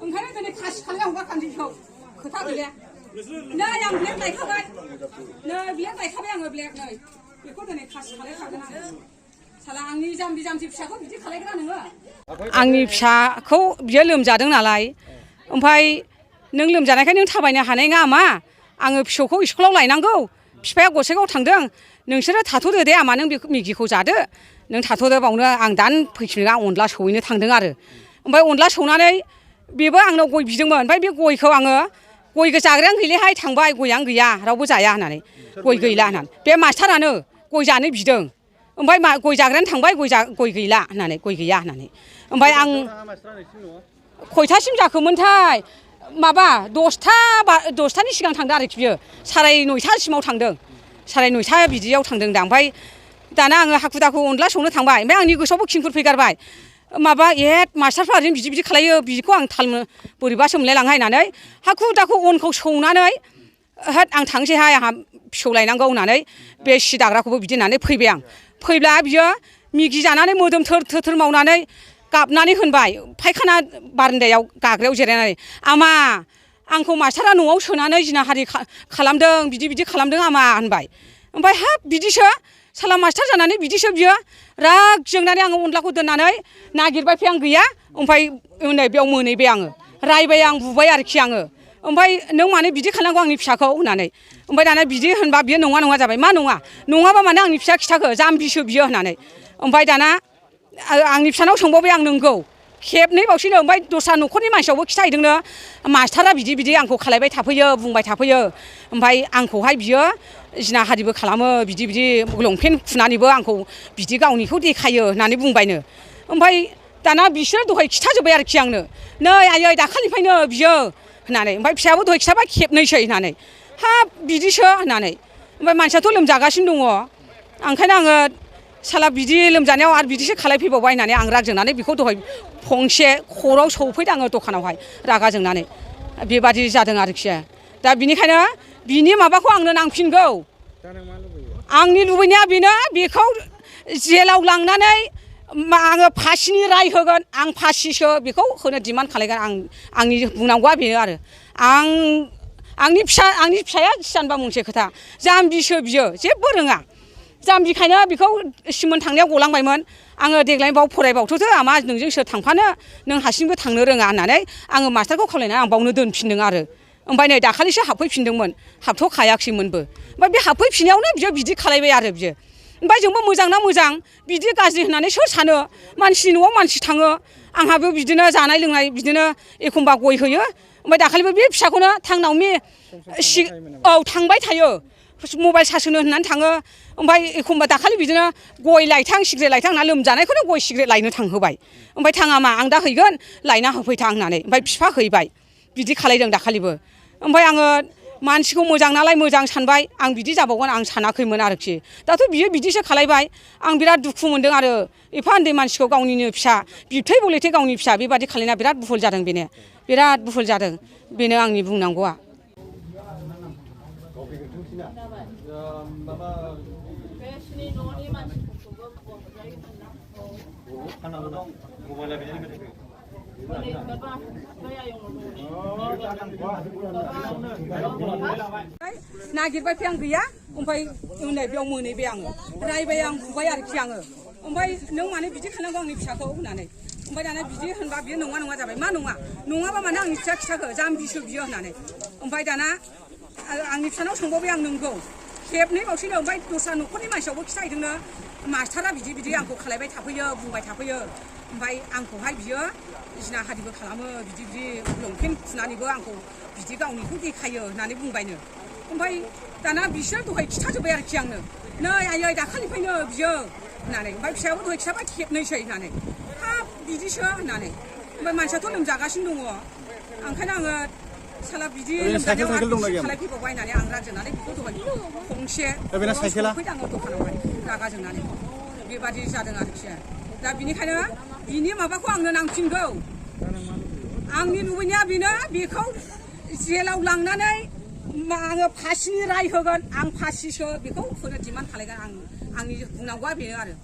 ओंखायनो दिनै खासि खालामना हगारखानोसै बिखौ खोथा गैया नै आं ब्लेक लायखाबाय नै बियो लायखाबाय आङो ब्लेक नै बेखौ दिनै खासि खालायखागोन आङो साला आंनि जाम्बि जाम्बि फिसाखौ बिदि खालायग्रा नोङो आंनि फिसाखौ बियो लोमजादों नालाय ओमफ्राय नों लोमजानायखाय नों थाबायनो हानाय नङा मा आङो फिसौखौ स्कुलाव लायनांगौ बिफाया गसाइगावआव थांदों नोंसोरो थाथ'दो दे आमा नों बेखौ मेगिखौ जादो नों थाथ'दो बावनो आं दानो फैफिनो आं अनला सौहैनो थांदों आरो ओमफ्राय अनला सौनानै बेबो आंनाव गय बिदोंमोन ओमफ्राय बे गयखौ आङो गय जाग्रायानो गैलाहाय थांबाय गयानो गैया रावबो जाया होननानै गय गैला होननानै बे मास्टारानो गय जानो बिदों ओमफ्राय गय जाग्रायानो थांबाय गय गैला होननानै गय गैया होननानै ओमफ्राय आं खयथासिम जाखोमोनथाय माबा दसथानि सिगां थांदों आरोखि बियो 9:30सिमाव थांदों 9:30 बिदियाव थांदों दा ओमफ्राय दाना आङो हाखु दाखु अनला संनो थांबाय ओमफ्राय आंनि गोसोआवबो खिंफोर फैगारबाय माबा मास्टारफ्रा ओरैनो बिदि खालायो बिदिखौ आं थाल बोरैबासो मोनलायलांहाय होननानै हाखु दाखु अनखौ सौनानै होद आं थांसैहाय आंहा फिसौ लायनांगौ होननानै बे सि दाग्राखौबो बिदि होननानै फैबाय आं फैब्ला बियो मिगि जानानै मोदोम थोर मावनानै गाबनानै होनबाय फायखाना बारान्दायाव गाग्रायाव जिरायनानै आमा आंखौ मास्टारा न'आव सोनानै जिनाहारि खालामदों बिदि खालामदों आमा होनबाय ओमफ्राय हाब बिदिसो साला मास्टार जानानै बिदिसो बियो राग जोंनानै आङो अनलाखौ दोननानै नागिरबाय फै आं गैया ओमफ्राय नै बेयाव मोनहैबाय आङो रायबाय आं बुबाय आरोखि आङो ओमफ्राय नों मानो बिदि खालामनांगौ आंनि फिसाखौ होननानै ओमफ्राय दाना बिदि होनबा बियो नङा जाबाय मा नङाबा मानो आंनि फिसा खिथाखो जाम्बिसो बियो होननानै ओमफ्राय दाना आंनि फिसानाव सोंबावबाय आं नोंगौ खेबनै बावसैनो ओमफ्राय दस्रा न'खरनि मानसियावबो खिथाहैदोंनो मास्टारा बिदि आंखौ खालायबाय थाफैयो बुंबाय थाफैयो ओमफ्राय आंखौहाय बियो जिनाहारिबो खालामो बिदि लंपेन्ट खुनानैबो आंखौ बिदि गावनिखौ देखायो होननानै बुंबायनो ओमफ्राय दाना बिसोर दहाय खिथाजोब्बाय आरोखि आंनो नै आयै दाखालिनिफ्रायनो बियो होननानै ओमफ्राय फिसायाबो दहाय खिथाबाय खेबनैसै होननानै हाब बिदिसो होननानै ओमफ्राय मानसियाथ' लोमजागासिनो दङ ओंखायनो आङो साला बिदि लोमजानायाव आरो बिदिसो खालायफैबावबाय होननानै आं राग जोंनानै बेखौ दहाय फंसे खर'आव सौफैदों आङो दखानावहाय रागा जोंनानै बेबादि जादों आरोखि दा बिनिखायनो बिनि माबाखौ आंनो नांफिनगौ आंनि लुबैनाया बेनो बेखौ जेलाव लांनानै आङो फासिनि राय होगोन आं फासिसो बेखौ होनो डिमान्ड खालायगोन आंनि बुंनांगौआ बेनो आरो आंनि फिसाया जानबा मोनसे खोथा जाम्बिसो बियो जेबो रोङा जाम्बिखायनो बेखौ सिमोन थांनायाव गलांबायमोन आङो देग्लाय बाव फरायबावथ'दो आमा नोंजों सोर थांफानो नों हारसिंबो थांनो रोङा होननानै आङो मास्टारखौ खावलायनानै आं बावनो दोनफिनदों आरो ओमफ्राय नै दाखालिसो हाबफैफिनदोंमोन हाबथ'खायाखैमोनबो ओमफ्य बे हाबफैफिननायावनो बियो बिदि खालायबाय आरो बियो ओमफ्राय जोंबो मोजां ना मोजां बिदि गाज्रि होननानै सोर सानो मानसिनि न'आव मानसि थाङो आंहाबो बिदिनो जानाय लोंनाय बिदिनो एखमबा गय होयो ओमफ्राय दाखालिबो बे फिसाखौनो थांनावमि औ थांबाय थायो मबाइल सार्ज होनो होननानै थाङो ओमफ्राय एखमबा दाखालि बिदिनो गय लायथां सिगारेट लायथां होनना लोमजानायखौनो गय सिगारेट लायनो थांहोबाय ओमफ्राय थाङा मा आं दा हैगोन लायना होफैथां होननानै ओमफ्राय बिफा हैबाय बिदि खालायदों दाखालिबो ओमफ्राय आङो मानसिखौ मोजां नालाय मोजां सानबाय आं बिदि जाबावगोन आं सानाखैमोन आरोखि दाथ' बियो बिदिसो खालायबाय आं बिराद दुखु मोनदों आरो एफा उन्दै मानसिखौ गावनिनो फिसा बिबथै बलेथै गावनि फिसा बेबादि खालायना बिराद बुहुल जादों बेनो बिराद बुहुल जादों बेनो आंनि बुंनांगौआ नागिरबाय फै आं गैया ओमफ्राय नै बेयाव मोनहैबाय आङो रायबाय आं बुबाय आरोखि आङो ओमफ्राय नों मानो बिदि खालामनांगौ आंनि फिसाखौ होननानै ओमफ्राय दाना बिदि होनबा बियो नङा जाबाय मा नङाबा मानो आंनि फिसा खिथाखो जाम्बिसो बियो होननानै ओमफ्राय दाना आंनि फिसानाव सोंबावबाय आं नोंगौ खेबनै बावसैनो ओमफ्राय दस्रा न'खरनि मानसियावबो खिथाहैदोंनो मास्टारा बिदि आंखौ खालायबाय थाफैयो बुंबाय थाफैयो ओमफ्राय आंखौहाय बियो जिनाहारिबो खालामो बिदि लंपेन्ट खुनानैबो आंखौ बिदि गावनिखौ देखायो होननानै बुंबायनो ओमफ्राय दाना बिसोर दहाय खिथाजोब्बाय आरोखि आंनो नै आयै दाखालिनिफ्रायनो बियो होननानै ओमफ्राय फिसायाबो दहाय खिथाबाय खेबनैसै होननानै हाब बिदिसो होननानै ओमफ्य मानसियाथ' लोमजागासिनो दङ ओंखायनो आङो साला बिदि लोमजानायाव खालायफैबावबाय होननानै आं राग जोंनानै बेखौ दहाय गंसे सौफैदों आङो दखानावहाय रागा जोंनानै बेबादि जादों आरोखि दा बिनिखायनो बिनि माबाखौ आंनो नांफिनगौ आंनि लुबैनाया बेनो बेखौ जेलाव लांनानै आङो फासिनि राय होगोन आं फासिसो बेखौ होनो डिमान्ड खालायगोन आंनि बुंनांगौआ बेनो आरो